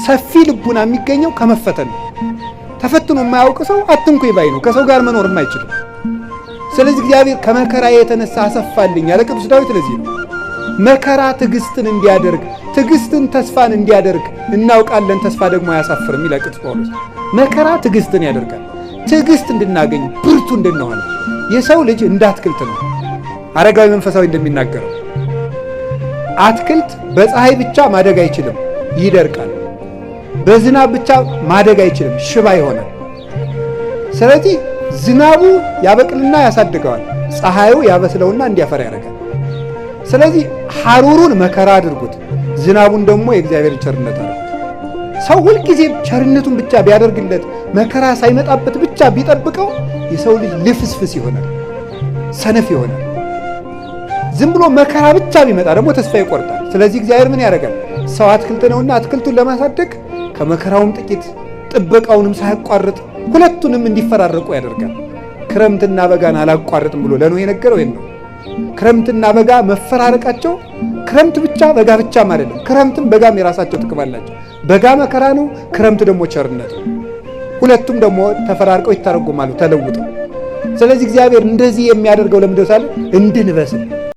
ሰፊ ልቡና የሚገኘው ከመፈተን ነው። ተፈትኖ የማያውቅ ሰው አትንኩኝ ባይ ነው። ከሰው ጋር መኖርም አይችልም። ስለዚህ እግዚአብሔር ከመከራ የተነሳ አሰፋልኝ ያለ ቅዱስ ዳዊት ለዚህ ነው። መከራ ትዕግስትን እንዲያደርግ፣ ትዕግስትን ተስፋን እንዲያደርግ እናውቃለን። ተስፋ ደግሞ አያሳፍርም ይላል ቅዱስ ጳውሎስ። መከራ ትዕግስትን ያደርጋል። ትዕግስት እንድናገኝ፣ ብርቱ እንድንሆን። የሰው ልጅ እንደ አትክልት ነው። አረጋዊ መንፈሳዊ እንደሚናገረው አትክልት በፀሐይ ብቻ ማደግ አይችልም፣ ይደርቃል። በዝናብ ብቻ ማደግ አይችልም፣ ሽባ ይሆናል። ስለዚህ ዝናቡ ያበቅልና ያሳድገዋል፣ ፀሐዩ ያበስለውና እንዲያፈራ ያደርጋል። ስለዚህ ሐሩሩን መከራ አድርጉት፣ ዝናቡን ደግሞ የእግዚአብሔር ቸርነት አድርጉት። ሰው ሁልጊዜ ቸርነቱን ብቻ ቢያደርግለት፣ መከራ ሳይመጣበት ብቻ ቢጠብቀው የሰው ልጅ ልፍስፍስ ይሆናል፣ ሰነፍ ይሆናል። ዝም ብሎ መከራ ብቻ ቢመጣ ደግሞ ተስፋ ይቆርጣል። ስለዚህ እግዚአብሔር ምን ያደርጋል? ሰው አትክልት ነውና አትክልቱን ለማሳደግ ከመከራውም ጥቂት፣ ጥበቃውንም ሳያቋርጥ ሁለቱንም እንዲፈራረቁ ያደርጋል። ክረምትና በጋን አላቋርጥም ብሎ ለኖህ የነገረው ይሄን ነው። ክረምትና በጋ መፈራረቃቸው ክረምት ብቻ በጋ ብቻም አይደለም። ክረምትም በጋም የራሳቸው ጥቅም አላቸው። በጋ መከራ ነው፣ ክረምት ደግሞ ቸርነት ነው። ሁለቱም ደግሞ ተፈራርቀው ይተረጎማሉ ተለውጠው። ስለዚህ እግዚአብሔር እንደዚህ የሚያደርገው ለምንድነው ሳለ እንድንበስል።